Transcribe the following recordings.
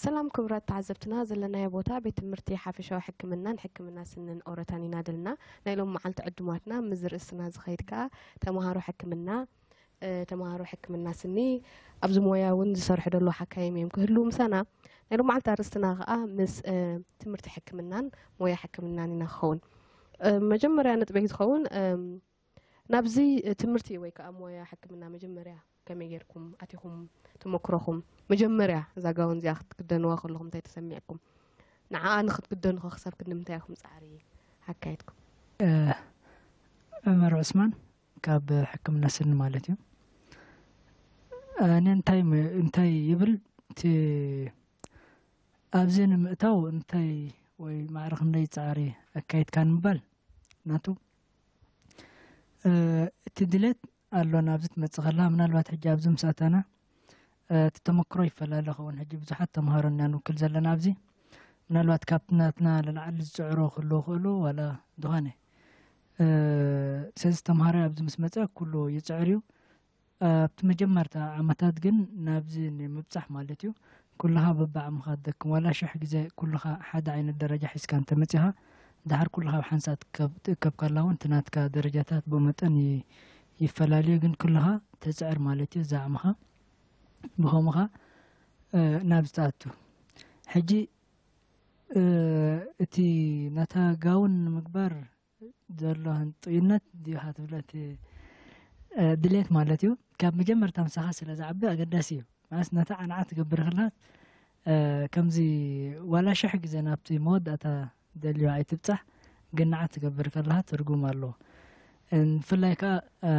ሰላም ክቡራት ተዓዘብትና፣ ዘለናዮ ቦታ ቤት ትምህርቲ ሓፈሻዊ ሕክምናን ሕክምና ስንን ኦረታን ኢና ደልና። ናይ ሎም መዓልቲ ዕዱማትና፣ ምዝ ርእስና ዝኸይድ ከኣ ተምሃሮ ሕክምና፣ እ፣ ተምሃሮ ሕክምና ስኒ ኣብዚ ሞያ እውን ዝሰርሑ ደለዉ ሓካይም እዮም ክህልዉ ምሳና። ናይ ሎም መዓልቲ ኣርእስትና ከኣ ምስ፣ እ፣ ትምህርቲ ሕክምናን ሞያ ሕክምናን ኢና ክኸውን። እ፣ መጀመርያ ነጥበይ ዝኸውን፣ እም፣ ናብዚ ትምህርቲ ወይ ከኣ ሞያ ሕክምና መጀመርያ ከመይ ጌርኩም ኣቲኹም? ተመክሮኹም፣ መጀመርያ እዛ ጋውን እዚኣ ክትክደንዋ ከለኹም እንታይ ተሰሚዕኩም? ንዓኣ ንክትክደኑ ከ ክሳብ ክንዲ ምንታይ ኢኹም ጻዕሪ ኣካይድኩም? ዑመር ዑስማን ካብ ሕክምና ስኒ ማለት እዩ። ኣነ እንታይ ም- እንታይ ይብል እቲ ኣብዚ ንምእታው እንታይ ወይ ማዕረ ክንደይ ጻዕሪ ኣካይድካ ንምባል ናቱ እቲ ድሌት ኣሎ ናብዚ ትመጽእ ከላ። ምናልባት ሕጂ ኣብዚ ምስ ኣተና እቲ ተመክሮ ይፈላለ ኸውን። ሕጂ ብዙሓት ተምሃሮ ኢና ንውክል ዘለና ኣብዚ። ምናልባት ካብቲ ናትና ንላዕሊ ዝጽዕሩ ክህልዉ ይኽእሉ ዋላ ዝኾነ። ስለዚ ተምሃራይ ኣብዚ ምስ መጸ ኩሉ ይጽዕር እዩ። ኣብቲ መጀመርታ ዓመታት ግን ናብዚ ንምብጻሕ ማለት እዩ ኩልኻ በብዓቕምኻ ትደክም። ዋላ ሽሕ ግዜ ኩልኻ ሓደ ዓይነት ደረጃ ሒዝካ እንተመጺኻ፣ ድሓር ኩልኻ ኣብ ሓንሳእ ትእከብ፣ ትእከብ ከላ እውን እቲ ናትካ ደረጃታት ብኡ መጠን ይ-፣ ይፈላለዩ፣ ግን ኩልኻ ትጽዕር ማለት እዩ። እዚ ዓቕምኻ ብኸምኡ ኸኣ፣ እ፣ ናብዚ ትኣቱ። ሕጂ፣ እ፣ እቲ ነታ ጋውን ንምግባር ዘሎ ህንጡይነት ድዩ ኻ ትብሎ፣ እቲ፣ እ፣ ድሌት ማለት እዩ። ካብ መጀመርታ ምሳኻ ስለ ዝዓቢ ኣገዳሲ እዩ። ማለት ነታ ንዓ ትገብር ከላ፣ እ፣ ከምዚ ዋላ ሽሕ ግዜ ናብቲ መወዳእታ ደልዮ ኣይትብጻሕ፣ ግን ንዓ ትገብር ከለኻ ትርጉም ኣለዎ። እ፣ ብፍላይ ከኣ፣ እ፣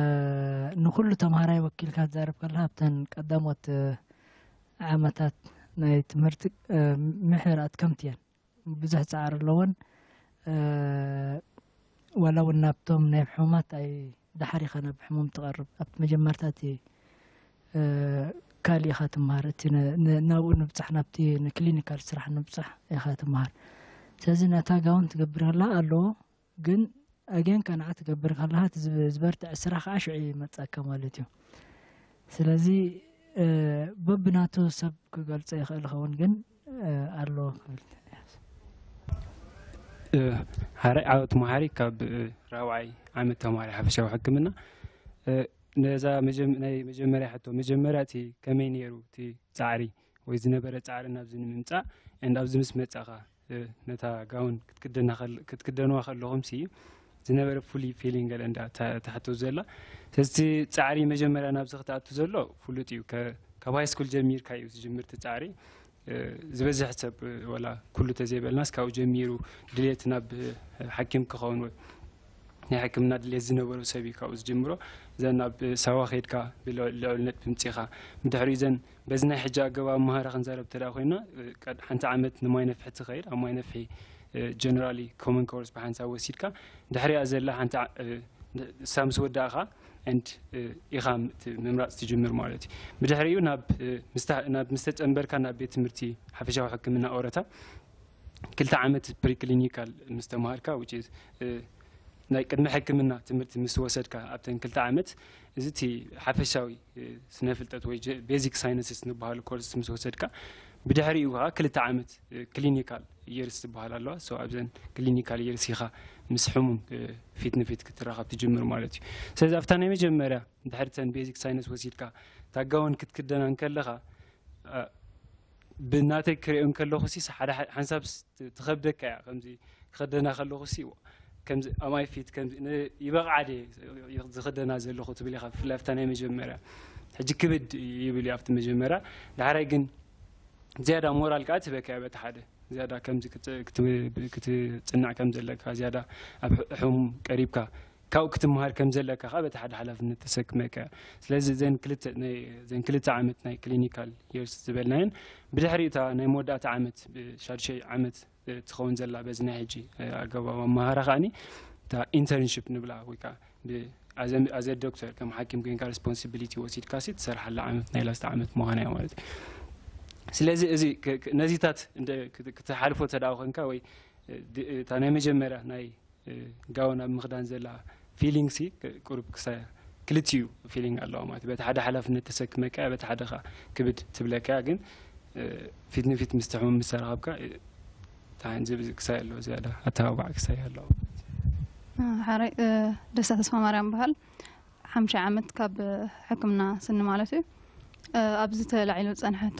ንኹሉ ተምሃራይ ወኪልካ ትዛረብ ከለኻ ኣብተን ቀዳሞት፣ እ፣ ዓመታት ናይ ትምህርቲ፣ እ፣ ምሕር ኣድከምቲ እየን። ብዙሕ ጻዕሪ ኣለወን። እ፣ ዋላ እውን ናብቶም ናይ ሕሙማት ኣይ-፣ ድሓር ኢኻ ናብ ሕሙም ትቐርብ። ኣብቲ መጀመርታ እቲ፣ እ፣ ካልእ ኢኻ ትምሃር። እቲ ነ-፣ ነ-፣ ናብኡ ንብጻሕ፣ ናብቲ ንክሊኒካል ስራሕ ንብጻሕ ኢኻ ትምሃር። ስለዚ ነታ ጋውን ትገብር ከላ ኣለዎ፣ ግን ኣጌንካ ንዓ ትገብር ከለኻ እቲ ዝብ-፣ ዝበርትዕ ስራሕ ከዓ ሽዑ ይመጻካ ማለት እዩ። ስለዚ፣ እ፣ በብናቱ ሰብ ክገልጾ ይኽእል ይኸውን፣ ግን፣ እ፣ ኣሎ ክብል። እ፣ ሓራይ ዓወት መሓሪ ካብ፣ እ፣ ራብዓይ ዓመት ተማሃሪ ሓፈሻዊ ሕክምና። እ፣ ነዛ መጀም-፣ ናይ መጀመርያ ሕቶ፣ መጀመርያ እቲ ከመይ ነይሩ እቲ ጻዕሪ ወይ ዝነበረ ጻዕሪ ናብዚ ንምምጻእ፣ and ኣብዚ ምስ መጻኻ፣ እ፣ ነታ ጋውን ክትክደና ከል-፣ ክትክደንዋ ከለኹም ሲ ዝነበረ ፍሉይ ፊሊንግ ገለ እንዳ ተ-፣ ትሕቶ ዘላ። ስለዚ እቲ ጻዕሪ መጀመርያ ናብዚ ክትኣቱ ዘሎ ፍሉጥ እዩ። ከ-፣ ካብ ሃይ ስኩል ጀሚርካ እዩ ዝጅምር እቲ ጻዕሪ። እ፣ ዝበዝሕ ሰብ፣ እ፣ ወላ ኩሉ ተዘይበልናስ ካብኡ ጀሚሩ ድሌት ናብ፣ እ፣ ሓኪም ክኸውን ወይ ናይ ሕክምና ድሌት ዝነበሮ ሰብ እዩ ካብኡ ዝጅምሮ። እዘን ናብ ሳዋ ከይድካ ብልዑ-፣ ልዑል ነጥቢ ምጺኻ። ብድሕሪኡ እዘን በዚ ናይ ሕጂ ኣገባብ ኣመሃራ ክንዛረብ እንተ ደኣ ኮይና፣ እ፣ ቀድ-፣ ሓንቲ ዓመት ንማይ ነፍሒ ትኸይድ። ኣብ ማይ ነፍሒ፣ እ፣ ጀነራሊ ኮመን ኮርስ ብሓንሳብ ወሲድካ፣ ድሕሪኣ ዘላ ሓንቲ ዓ-፣ እ፣ ንሳ ምስ ወዳእኻ፣ and፣ እ፣ ኢኻ ም-፣ እቲ ምምራጽ ትጅምር ማለት እዩ። ብድሕሪኡ ናብ፣ እ፣ ምስታ-፣ ናብ ምስ ተጸንበርካ ናብ ቤት ትምህርቲ ሓፈሻዊ ሕክምና ኦረታ ክልተ ዓመት ፕሪክሊኒካል ምስ ተማሃርካ፣ which is፣ እ፣ ናይ ቅድመ ሕክምና ትምህርቲ ምስ ወሰድካ ኣብተን ክልተ ዓመት፣ እዚ እቲ ሓፈሻዊ፣ እ፣ ስነ ፍልጠት ወይ ጀ-፣ ቤዚክ ሳይንስስ ንበሃሉ ኮርስ ምስ ወሰድካ፣ ብድሕሪኡ ከዓ ክልተ ዓመት፣ እ፣ ክሊኒካል የርስ ዝበሃል ኣለዋ። So ኣብዘን ክሊኒካል የርስ ኢኻ ምስ ሕሙም፣ እ፣ ፊት ንፊት ክትራኸብ ትጅምር ማለት እዩ። ስለዚ ኣብታ ናይ መጀመርያ ድሕሪ ተን ቤዚክ ሳይንስ ወሲድካ ታጋውን ክትክደና እንከለኻ፣ እ፣ ብናተይ ክሪኦ እንከለኹ ሲ ሓደ ሓ-፣ ሓንሳብ ስ-፣ ት-፣ ትኸብደካ እያ። ከምዚ ክኸደና ከለኹ ሲ ከምዚ ኣማይ ፊት ከምዚ ን-፣ ይበቕዓ ድየ ዝኸደና ዘለኹ ትብል ኢኻ። ብፍላይ ኣብታ ናይ መጀመርያ ሕጂ ክብድ ይብል እዩ ኣብቲ መጀመርያ። ዳሕራይ ግን ዝያዳ ሞራል ከኣ ትህበካ እያ በቲ ሓደ። ዝያዳ ከምዚ ክት-፣ ክት-፣ ክትጽንዕ ከም ዘለካ፣ ዝያዳ ኣብ ሕ-፣ ሕሙም ቀሪብካ ካብኡ ክትምሃር ከም ዘለካ ከኣ በቲ ሓደ ሓላፍነት ተሰክመካ እያ። ስለዚ እዘን ክልተ ናይ፣ እዘን ክልተ ዓመት ናይ ክሊኒካል የርስ ዝበልናየን፣ ብድሕሪኡ እታ ናይ መወዳእታ ዓመት፣ ብሻዱሻይ ዓመት፣ እ፣ ትኸውን ዘላ በዚ ናይ ሕጂ፣ እ፣ ኣገባብ ኣመሃራ ከኣኒ እታ ኢንተርንሺፕ ንብላ ወይ ከኣ ብ-፣ ኣዘ-፣ ኣዘ ዶክተር ከም ሓኪም ኮይንካ ሬስፖንሲቢሊቲ ወሲድካ ሲ ትሰርሓላ ዓመት ናይ ላስት ዓመት ምዃና እያ ማለት እዩ። ስለዚ እዚ ክ-፣ ክ-፣ ነዚታት እንደ-፣ ክት-፣ ክትሓልፎ ተደኣ ኮንካ ወይ፣ እ፣ ድ-፣ እታ ናይ መጀመርያ ናይ እ፣ ጋውን ኣብ ምኽዳን ዘላ ፊሊንግ ሲ ቅ-፣ ቁሩብ ክሳ-፣ ክልቲኡ ፊሊንግ ኣለዋ ማለት እዩ። በቲ ሓደ ሓላፍነት ተሰክመካ እያ፣ በቲ ሓደ ኸኣ ክብድ ትብለካ እያ። ግን ፊት ንፊት ምስ ሕሙም ምስ ተራኸብካ ታይን ዝብል ክሳይ ኣለዎ ዝያዳ ኣተባባዕ ክሳይ ኣለዎ። ሓራይ ደስታ ተስፋ ማርያም በሃል። ሓምሻይ ዓመት ካብ ሕክምና ስኒ ማለት እዩ። ኣብዚ ተላዒሉ ዝፀንሐቶ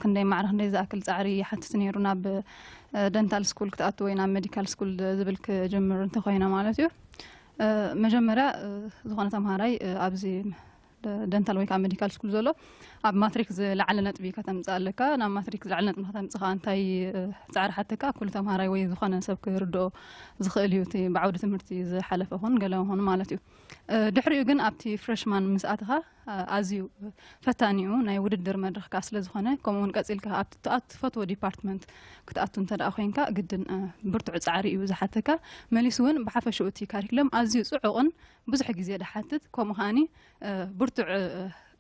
ክንደይ ማዕረ ክንደይ ዝኣክል ፃዕሪ ይሓትት ነይሩ ናብ ደንታል ስኩል ክትኣቱ ወይ ናብ ሜዲካል ስኩል ዝብል ክጅምር እንተኮይነ ማለት እዩ። መጀመርያ ዝኾነ ተምሃራይ ኣብዚ ደንታል ወይ ከዓ ሜዲካል ስኩል ዘሎ ኣብ ማትሪክ ዝለዓለ ነጥቢ ከተምፅእ ኣለካ። ናብ ማትሪክ ዝለዓለ ነጥቢ ከተምፅእ ከዓ እንታይ ፃዕሪ ሓተካ? ኩሉ ተምሃራይ ወይ ዝኾነ ሰብ ክርድኦ ዝኽእል እዩ። እቲ ብዓውዲ ትምህርቲ ዝሓለፈ ኹን ገለ ኹን ማለት እዩ። ድሕሪኡ ግን ኣብቲ ፍሬሽማን ምስ ኣተኻ ኣዝዩ ፈታኒኡ ናይ ውድድር መድረኽካ ስለ ዝኾነ፣ ከምኡ እውን ቀፂልካ ኣብቲ ትኣት- ትፈትዎ ዲፓርትመንት ክትኣቱ እንተ ደኣ ኮይንካ ግድን ብርቱዕ ፃዕሪ እዩ ዝሓተካ። መሊሱ እውን ብሓፈሽኡ እቲ ካሪክለም ኣዝዩ ፅዑቕን ብዙሕ ግዜ ድሓትት፣ ከምኡ ከዓኒ ብርቱዕ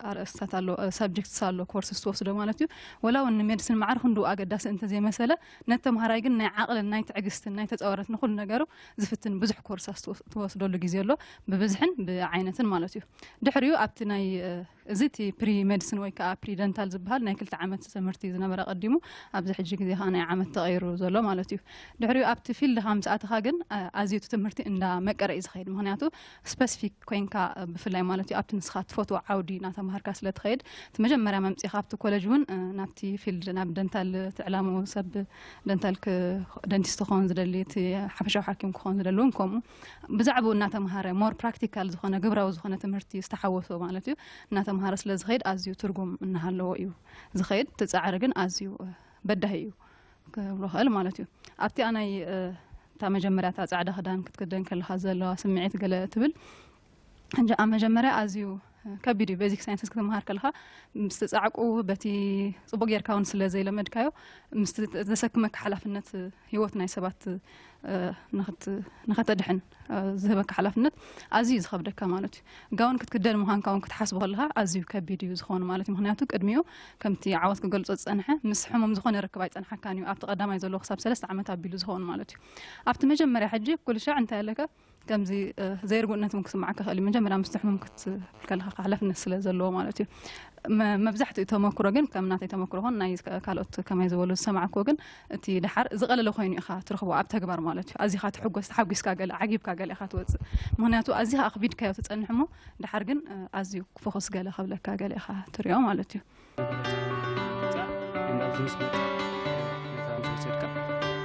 ኣርእስታት ኣሎ፣ ሳብጀክትስ ኣሎ፣ ኮርስስ ትወስዶ ማለት እዩ። ወላ እውን ንሜድስን ማዕረ ክንድኡ ኣገዳሲ እንተዘይመሰለ፣ ነቲ ተምሃራይ ግን ናይ ዓቕልን ናይ ትዕግስትን ናይ ተፃዋረት ንኹሉ ነገሩ ዝፍትን ብዙሕ ኮርሳስ ትወስደሉ ግዜ ኣሎ፣ ብብዝሕን ብዓይነትን ማለት እዩ። ድሕሪኡ ኣብቲ ናይ እዚ እቲ ፕሪ ሜድስን ወይ ከዓ ፕሪ ደንታል ዝበሃል ናይ ክልተ ዓመት ትምህርቲ ዝነበረ ቀዲሙ፣ ኣብዚ ሕጂ ግዜ ከዓ ናይ ዓመት ተቐይሩ ዘሎ ማለት እዩ። ድሕሪኡ ኣብቲ ፊልድ ምስ ኣተኻ ግን ኣዝዩ እቲ ትምህርቲ እንዳ መቀረ እዩ ዝኸይድ። ምክንያቱ ስፐሲፊክ ኮይንካ ብፍላይ ማለት እዩ ኣብቲ ንስኻ ትፈትዎ ዓውዲ እናተምሃርካ ስለ ትኸይድ፣ እቲ መጀመርያ መምፅእኻ ኣብቲ ኮለጅ እውን ናብቲ ፊልድ ናብ ደንታል እቲ ዕላምኡ ሰብ ደንታል ደንቲስት ክኸውን ዝደሊ፣ እቲ ሓፈሻዊ ሓኪም ክኸውን ዝደሊ እውን ከምኡ ብዛዕባኡ እናተምሃረ ሞር ፕራክቲካል ዝኾነ ግብራዊ ዝኾነ ትምህርቲ ዝተሓወሶ ማለት እዩ እናተምሃረ ስለ ዝኸይድ ኣዝዩ ትርጉም እናሃለዎ እዩ ዝኸይድ። እቲ ፃዕሪ ግን ኣዝዩ በዳሂ እዩ ክብሎ ክእል ማለት እዩ። ኣብቲ ኣናይ እታ መጀመርያ እታ ፃዕዳ ክዳን ክትክደን ከለኻ ዘለዋ ስምዒት ገለ ትብል ሕጂ ኣብ መጀመርያ ኣዝዩ ከቢድ እዩ። ቤዚክ ሳይንስስ ክትምሃር ከለኻ ምስ ተፃዕቁ በቲ ፅቡቅ ጌርካ እውን ስለ ዘይለመድካዮ ምስ ዘሰክመካ ሓላፍነት ህይወት ናይ ሰባት ንኸተድሕን ዝህበካ ሓላፍነት ኣዝዩ እዩ ዝኸብደካ ማለት እዩ። ጋውን ክትክደን ምዃንካ እውን ክትሓስቦ ከለኻ ኣዝዩ ከቢድ እዩ ዝኸውን ማለት እዩ። ምክንያቱ ቅድሚኡ ከምቲ ዓወት ክገልጾ ዝጸንሐ ምስ ሕሙም ዝኾነ ርክብ ኣይጸንሓካን እዩ። ኣብቲ ቀዳማይ ዘሎ ክሳብ ሰለስተ ዓመት ኣቢሉ ዝኸውን ማለት እዩ። ኣብቲ መጀመርያ ሕጂ ኩሉ ሻዕ እንታይ ኣለካ ከምዚ ዘይርጉእነት እውን ክስማዓካ ክእል እዩ። መጀመርያ ምስቲ ሕሙም ክትብል ከለካ ሓላፍነት ስለ ዘለዎ ማለት እዩ። መብዛሕትኡ ተመክሮ ግን ከም ናተይ ተመክሮ ኾን ናይ ካልኦት ከማይ ዝበሉ ዝሰማዕክዎ ግን እቲ ደሓር ዝቐለለ ኮይኑ ኢኻ ትረኽቦ ኣብ ተግባር ማለት እዩ። ኣዚኻ ትሕጎስ ተሓጒስካ ገለ ዓጊብካ ገለ ኢኻ ትወፅእ። ምክንያቱ ኣዚኻ ኣኽቢድካዮ ትፀንሕ እሞ ደሓር ግን ኣዝዩ ፎኸስ ገለ ከብለካ ገለ ኢኻ ትሪኦ ማለት እዩ።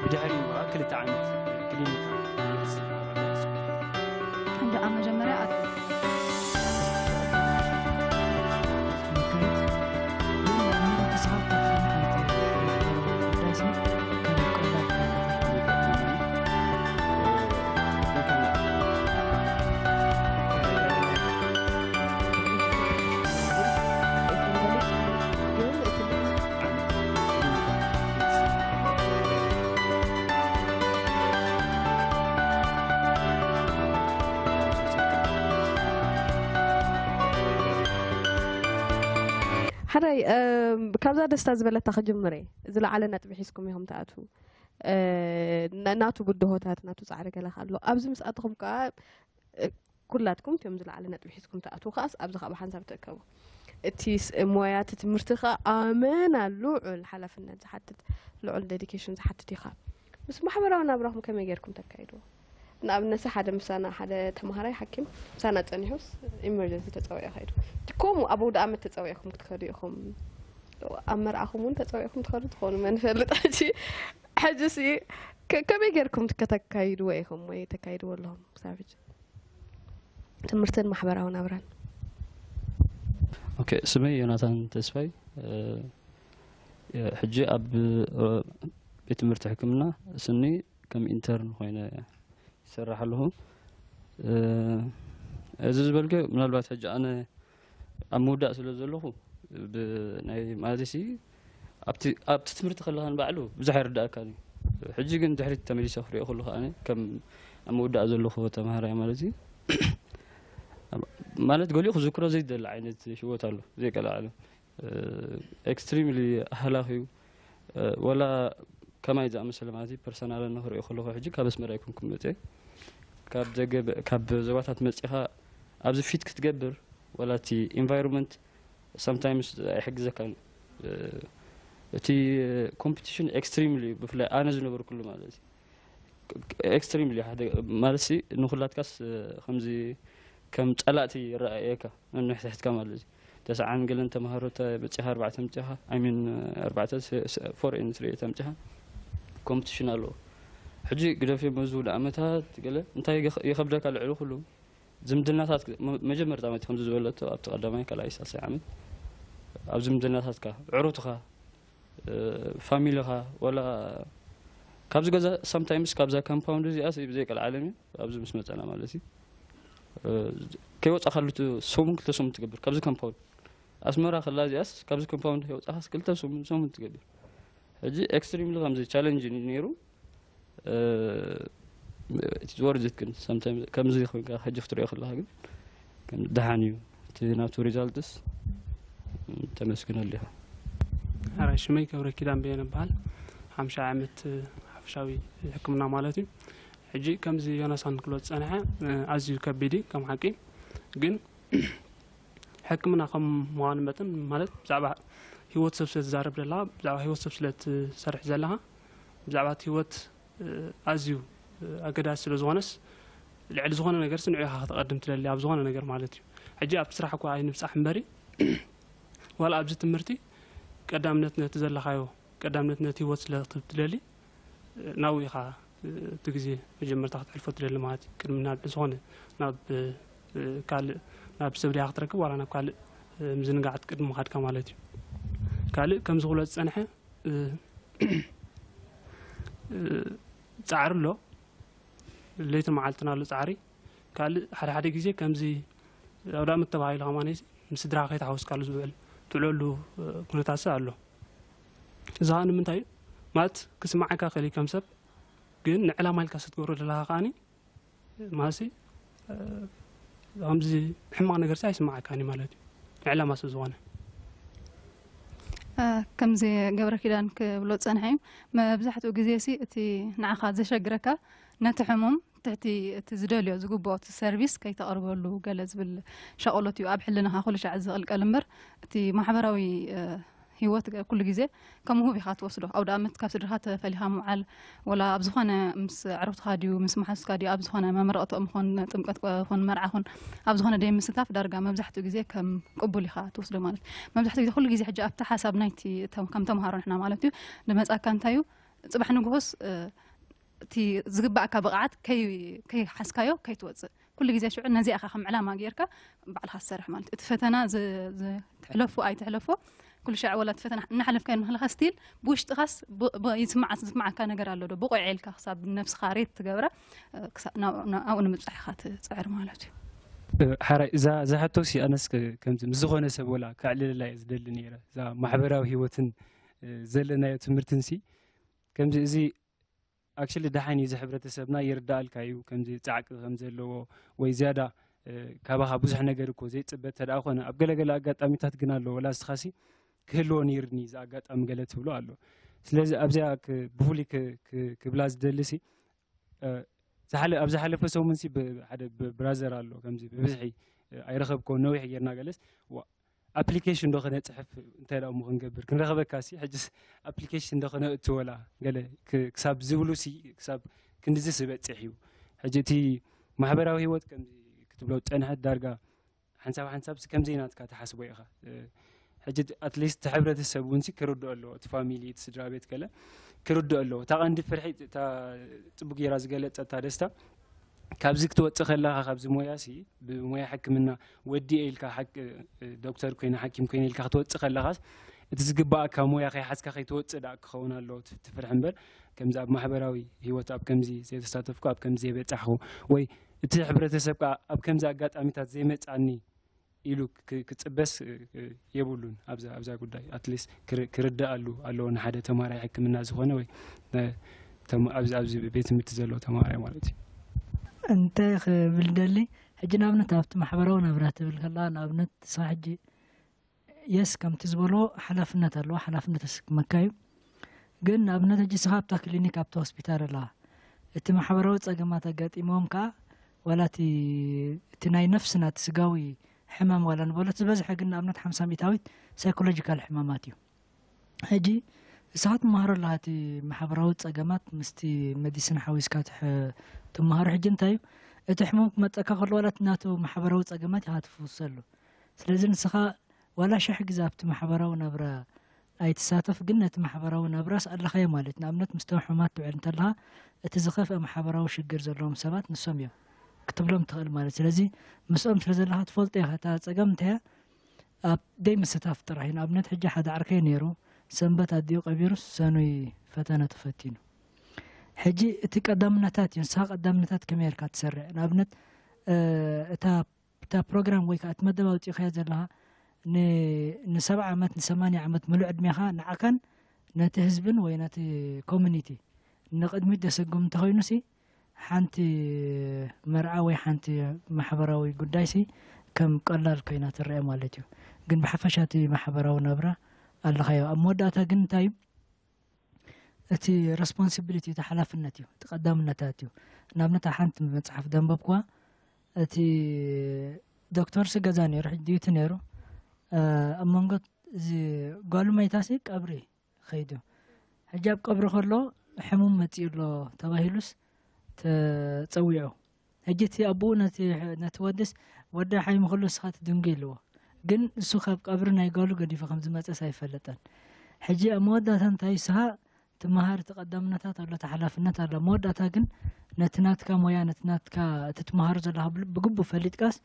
ብድሕሪ ክልተ ዓመት ክሊኒካ እንደ ኣብ መጀመርያ ሓራይ ካብዛ ደስታ ዝበለታ ክጅምር እየ። ዝለዓለ ነጥቢ ሒዝኩም ኢኹም ትኣትዉ። ናቱ ብድሆታት ናቱ ፃዕሪ ገለ ኣሎ ኣብዚ ምስ ኣትኹም ከዓ ኩላትኩም እቲኦም ዝለዓለ ነጥቢ ሒዝኩም ትኣትዉ ከዓስ ኣብዚ ከዓ ብሓንሳብ ትእከቡ። እቲ ሞያ እቲ ትምህርቲ ከዓ ኣመና ልዑል ሓላፍነት ዝሓትት ልዑል ዴዲኬሽን ዝሓትት እዩ። ምስ ማሕበራዊ ናብራኹም ከመይ ጌርኩም ተካይድዎ? ንኣብነት ሓደ ምሳና ሓደ ተምሃራይ ሓኪም ምሳና ጸኒሑስ ኢመርጀንሲ ተጸዊዑ ከይዱ። ከምኡ ኣብ ኣውደ ኣመት ተጸዊዕኩም ክትከዱ ኢኹም? ኣብ መርዓኹም እውን ተጸዊዕኩም ትኸዱ ትኾኑ መን ይፈልጥ። ሕጂ ሕጂሲ ከመይ ጌርኩም ከተካይድዎ ኢኹም ወይ ተካይድዎ ኣለኹም ክሳብ ሕጂ? ትምህርትን ማሕበራዊ ናብራን። ኦኬ፣ ስመይ ዮናታን ተስፋይ። ሕጂ ኣብ ቤት ትምህርቲ ሕክምና ስኒ ከም ኢንተርን ኮይነ ይሰርሕ ኣለኹ። እዚ ዝበልከ ምናልባት ሕጂ ኣነ ኣብ ምውዳእ ስለ ዘለኹ ብናይ ማለት ሲ ኣብቲ ኣብቲ ትምህርቲ ከለኻ ንባዕሉ ብዙሕ ኣይርዳእካን እዩ። ሕጂ ግን ድሕሪት ተመሊሰ ክሪኦ ከለኹ ኣነ ከም ኣብ ምውዳእ ዘለኹ ተምሃራይ ማለት እዩ። ማለት ገሊኡ ክዝክሮ ዘይደሊ ዓይነት ህይወት ኣሎ ዘይቀላዓለ ኤክስትሪምሊ ሃላኽ እዩ። ወላ ከማይ ዝኣመሰለ ማለት እዩ ፐርሰናል ንክሪኦ ከለኹ ሕጂ ካብ ኣስመራ ኣይኮንኩም መፅአ ካብ ደገ ካብ ዞባታት መፂኻ ኣብዚ ፊት ክትገብር ወላ እቲ ኢንቫይሮንመንት ሰምታይምስ ኣይሕግዘካን እዩ። እቲ ኮምፒቲሽን ኤክስትሪምሊ እዩ፣ ብፍላይ ኣነ ዝነበርኩሉ ማለት እዩ። ኤክስትሪምሊ ሓደ ማለት ሲ ንኹላትካስ ከምዚ ከም ጸላእቲ ይረኣየካ፣ ነንሕድሕድካ ማለት እዩ። ተስዓን ገለን ተምሃሮ በጺኻ፣ ኣርባዕተ ኣምጺኻ፣ ኣይ ሚን ኣርባዕተ ፎር ኤን ትሪ ተምጺኻ፣ ኮምፒቲሽን ኣለዎ። ሕጂ ግደፍ መዝውድ ዓመታት ገለ እንታይ ይኸብደካ ልዕሊ ኩሉ ዝምድናታት መጀመርታ መት ከምዚ ዝበለቶ ኣብቲ ቀዳማይ ካልኣይ ሳልሳይ ዓመት ኣብ ዝምድናታትካ ዕሩትኻ ፋሚሊኻ ወላ ካብዚ ገዛ ሳምታይምስ ካብዛ ካምፓውንድ እዚኣ ብዘይ ቀልዓለም እዩ ኣብዚ ምስ መፀና ማለት እዩ። ከይወፃካሉ ሰሙን ክልተ ሰሙን ትገብር ካብዚ ካምፓውንድ። ኣስመራ ከላ እዚኣስ ካብዚ ካምፓውንድ ከይወፃካስ ክልተ ሰሙን ሰሙን ትገብር። ሕጂ ኤክስትሪምሊ ከምዚ ቻለንጅ ነይሩ። እቲ ዝወርጅት ግን ከምዚ ኮይንካ ሕጂ ክትሪኦ ከለካ ግን ከም ደሓን እዩ እቲ ናቱ ሪዛልትስ። ተመስግነሉ ኢኻ። ሕራይ ሽመይ ገብረ ኪዳን ብየ ንበሃል። ሓምሻይ ዓመት ሓፈሻዊ ሕክምና ማለት እዩ። ሕጂ ከምዚ ዮናሳን ክሎ ዝጸንሐ ኣዝዩ ከቢድ እዩ ከም ሓቂ። ግን ሕክምና ከም ምዃኑ መጠን ማለት ብዛዕባ ህይወት ሰብ ስለ ትዛረብ ዘለኻ፣ ብዛዕባ ህይወት ሰብ ስለ ትሰርሕ ዘለኻ፣ ብዛዕባ እቲ ህይወት ኣዝዩ ኣገዳሲ ስለ ዝኾነስ ልዕሊ ዝኾነ ነገር ንዑ ኢኻ ከተቐድም ትደሊ ኣብ ዝኾነ ነገር ማለት እዩ። ሕጂ ኣብቲ ስራሕ እኳ ኣይንብጻሕ እምበሪ ዋላ ኣብዚ ትምህርቲ ቀዳምነት ነቲ ዘለኻዮ ቀዳምነት ነቲ ህይወት ስለ ክትደሊ ናብኡ ኢኻ እቲ ግዜ መጀመርታ ክትሕልፎ ትደሊ ማለት እዩ። ቅድሚ ናብ ዝኾነ ናብ ካልእ ናብ ሰብ ድያ ክትረክብ ዋላ ናብ ካልእ ምዝንጋዓት ቅድሚ ምኻድካ ማለት እዩ። ካልእ ከምዚ ክብሎ ዝጸንሐ ጻዕሪ ኣሎ፣ ለይትን መዓልትን ኣሎ ጻዕሪ። ካልእ ሓደ ሓደ ግዜ ከምዚ ኣውዳእመት ተባሂሉ ከማን ምስ ስድራ ከይተሓወስካሉ ዝውዕል ትውዕለሉ ኩነታት ኣሎ። እዚ ከዓ ንምንታይ እዩ ማለት ክስማዓካ ክእል ከም ሰብ ግን ንዕላማ ኢልካ ስትገብሮ ዘለካ ከዓኒ ማሲ ከምዚ ሕማቕ ነገር ሲ ኣይስማዓካን እዩ ማለት እዩ ንዕላማ ስለ ዝኾነ። ከምዚ ገብረ ኪዳን ክብሎ ዝጸንሐ እዩ። መብዛሕትኡ ግዜ ሲ እቲ ንዓኻ ዘሸግረካ ነቲ ሕሙም ትሕቲ እቲ ዝደልዮ ዝግብኦ እቲ ሰርቪስ ከይተቕርበሉ ገለ ዝብል ሻቕሎት እዩ ኣብ ሕልናኻ ኩሉ ሻዕ ዝቕልቀል እምበር እቲ ማሕበራዊ ህይወት ኩሉ ግዜ ከም ውሁብ ኢኻ ትወስዶ። ኣውደ ኣመት ካብ ስድራኻ ተፈሊኻ ምውዓል ወላ ኣብ ዝኾነ ምስ ኣዕሩኽትኻ ድዩ ምስ መሓዙትካ ድዩ ኣብ ዝኾነ መመረቕትኦም ኹን ጥምቀት ኹን መርዓ ኹን ኣብ ዝኾነ ደይ ምስታፍ ዳርጋ መብዛሕትኡ ግዜ ከም ቅቡል ኢኻ ትወስዶ ማለት እዩ። መብዛሕትኡ ግዜ ኩሉ ግዜ ሕጂ ኣብቲ ሓሳብ ናይቲ ከም ተምሃሮ ንሕና ማለት እዩ ዝመጻካ እንታይ እዩ ጽባሕ ንግሆስ እቲ ዝግባእካ ብቕዓት ከይሓዝካዮ ከይትወፅእ ኩሉ ግዜ ሽዑ ነዚኣ ኢኻ ከም ዕላማ ጌርካ ባዕልኻ ትሰርሕ ማለት እዩ። እቲ ፈተና ትሕለፎ ኣይትሕለፎ ኩሉ ሻዕ ወላ እቲ ፈተና እናሓለፍካዮ ንክለኻ ስቲል ብውሽጥኻስ ይስማዓካ ነገር ኣሎ ዶ ብቑዕ ኢልካ ክሳብ ነብስኻ ሬት ትገብራ ኣብኡ ንምብፃሕ ኢኻ ትፅዕር ማለት እዩ። ሓራይ እዛ እዛ ሕቶ ሲ ኣነስ ከምዚ ምስ ዝኾነ ሰብ ወላ ከዕልለላ እየ ዝደሊ ነይረ እዛ ማሕበራዊ ህይወትን ዘለናዮ ትምህርትን ሲ ከምዚ እዚ ኣክሽሊ ደሓን እዩ እዚ ሕብረተሰብና ይርዳኣልካ እዩ ከምዚ ፃዕቂ ከም ዘለዎ ወይ ዝያዳ ካባኻ ብዙሕ ነገር እኮ ዘይፅበ ተደኣ ኮነ ኣብ ገለገለ ኣጋጣሚታት ግን ኣለዎ ወላ እስኻሲ ክህልዎ ነይርኒ እዚ ኣጋጣሚ ገለ ትብሎ ኣሎ ስለዚ ኣብዚኣ ብፍሉይ ክብላ ዝደሊ ሲ ኣብ ዝሓለፈ ሰሙን ሲ ሓደ ብራዘር ኣሎ ከምዚ ብብዝሒ ኣይረኸብኮ ነዊሕ ጌርና ገለስ ኣፕሊኬሽን ዶ ከነፅሕፍ እንታይ ደኣ እሞ ክንገብር ክንረኸበካ ሲ ሕጅስ ኣፕሊኬሽን ዶ ከነእቱ ወላ ገለ ክሳብ ዝብሉ ሲ ክሳብ ክንድዚ ስበፅሕ እዩ ሕጂ እቲ ማሕበራዊ ህይወት ከምዚ ክትብሎ ዝፀንሐት ዳርጋ ሓንሳብ ሓንሳብ ሲ ከምዘይ ናትካ ትሓስቦ ኢኻ ሕጂ ኣትሊስት ሕብረተሰብ እውን ሲ ክርድኦ ኣለዎ እቲ ፋሚሊ እቲ ስድራ ቤት ገለ ክርድኦ ኣለዎ እታ ቀንዲ ፍርሒ እታ ፅቡቅ ጌራ ዝገለፀታ ደስታ ካብዚ ክትወፅእ ከለኻ ካብዚ ሞያ ሲ ብሞያ ሕክምና ወዲኤ ኢልካ ዶክተር ኮይነ ሓኪም ኮይነ ኢልካ ክትወፅእ ከለኻስ እቲ ዝግባኣካ ሞያ ከይሓዝካ ከይትወፅእ ደኣ ክኸውን ኣለዎ ትፍርሒ እምበር ከምዚ ኣብ ማሕበራዊ ህይወት ኣብ ከምዚ ዘይተሳተፍኩ ኣብ ከምዚ ዘይበፃሕኹ ወይ እቲ ሕብረተሰብ ከዓ ኣብ ከምዚ ኣጋጣሚታት ዘይመፃኒ ኢሉ ክፅበስ የብሉን ኣብዛ ጉዳይ ኣትሊስት ክርዳኣሉ ኣለዎ ንሓደ ተማራይ ሕክምና ዝኾነ ወይ ኣብዚ ቤት ትምህርቲ ዘሎ ተማራይ ማለት እዩ። እንታይ ክብል ደሊ ሕጂ ንኣብነት ኣብቲ ማሕበራዊ ናብራ ትብል ከላ ንኣብነት ንስኻ ሕጂ የስ ከምቲ ዝበልዎ ሓላፍነት ኣለዎ ሓላፍነት ተስክመካ እዩ ግን ንኣብነት ሕጂ ስኻ ኣብታ ክሊኒክ ኣብቲ ሆስፒታል ኣለኻ እቲ ማሕበራዊ ፀገማት ኣጋጢሞም ከዓ ዋላ እቲ ናይ ነፍስና እቲ ስጋዊ ሕማም ዋላ ንበሎ እቲ ዝበዝሐ ግን ንኣብነት ሓምሳ ሚእታዊት ሳይኮሎጂካል ሕማማት እዩ ሕጂ ንስኻ ትመሃሮ ኣለኻ፣ እቲ ማሕበራዊ ጸገማት ምስቲ መዲስን ሓዊስካ ትሕ-፣ ትመሃሮ። ሕጂ እንታይ እዩ፣ እቲ ሕሙም ክመጸካ ከሎ ዋላ እቲ ናቱ ማሕበራዊ ጸገማት ኢኻ ትፍውሰሉ። ስለዚ ንስኻ ዋላ ሽሕ ግዜ ኣብቲ ማሕበራዊ ናብራ ኣይትሳተፍ፣ ግን ነቲ ማሕበራዊ ናብራስ ኣለኻዮ ማለት እዩ። ንኣብነት ምስቶም ሕሙማት ትውዕል እንተለኻ፣ እቲ ዝኸፍአ ማሕበራዊ ሽግር ዘለዎም ሰባት ንሶም እዮም ክትብሎም ትኽእል ማለት እዩ። ስለዚ ምስኦም ስለ ዘለኻ ትፈልጦ ኢኻ፣ እታ ጸገም እንታይ እያ፣ ኣብ ደይ ምስታፍ ጥራሕ እዩ። ንኣብነት ሕጂ ሓደ ዓርከይ ነይሩ፣ ሰንበት ኣዲኡ ቀቢሩስ ሰኑይ ፈተነ ተፈቲኑ። ሕጂ እቲ ቀዳምነታት እዩ። ንስኻ ቀዳምነታት ከመይ ጌርካ ትሰርዕ? ንኣብነት፣ እ፣ እታ፣ እታ ፕሮግራም ወይ ከኣ እቲ መደብ ኣውጺእካዮ ዘለኻ ን-፣ ንሰብዓ ዓመት፣ ንሰማንያ ዓመት ምሉእ ዕድሜኻ ንዓኻን ነቲ ህዝብን ወይ ነቲ ኮሚኒቲ ንቕድሚት ዘሰጉም እንተኾይኑሲ፣ ሓንቲ መርዓ ወይ ሓንቲ ማሕበራዊ ጉዳይሲ ከም ቀላል ኮይና ትረአ ማለት እዩ። ግን ብሓፈሻ እቲ ማሕበራዊ ናብራ ኣለኻዮ። ኣብ መወዳእታ ግን እንታይ እዩ? እቲ ሬስፖንሲቢሊቲ፣ እቲ ሓላፍነት እዩ፣ እቲ ቀዳምነታት እዩ። ንኣብነት፣ ኣብ ሓንቲ መጽሓፍ ዘንበብኩዋ፣ እቲ ዶክተርሲ ገዛ ነይሩ፣ ሕጂ ዲዩቲ ነይሩ፣ እ፣ ኣብ መንጎ እዚ ጓሉ መይታሲ ቀብሪ ኸይዱ። ሕጂ ኣብ ቀብሪ ከሎ ሕሙም መጺኡ ኣሎ ተባሂሉስ ተጸዊዑ። ሕጂ እቲ ኣቦኡ ነቲ፣ ነቲ ወድስ፣ "ወደይ ሓሚሙ ከሎ ንስኻ ትድንጉ" ኢልዎ። ግን እሱ ካብ ቀብሪ ናይ ጓሉ ገዲፉ ከም ዝመጸስ ኣይፈለጠን። ሕጂ ኣብ መወዳእታ እንታይ፣ ንስኻ ትመሃር፣ እቲ ቀዳምነታት ኣሎ፣ እቲ ሓላፍነት ኣሎ። ኣብ መወዳእታ ግን ነቲ ናትካ ሞያ፣ ነቲ ናትካ፣ እቲ ትመሃሮ ዘለኻ ብሉ-፣ ብግቡእ ፈሊጥካስ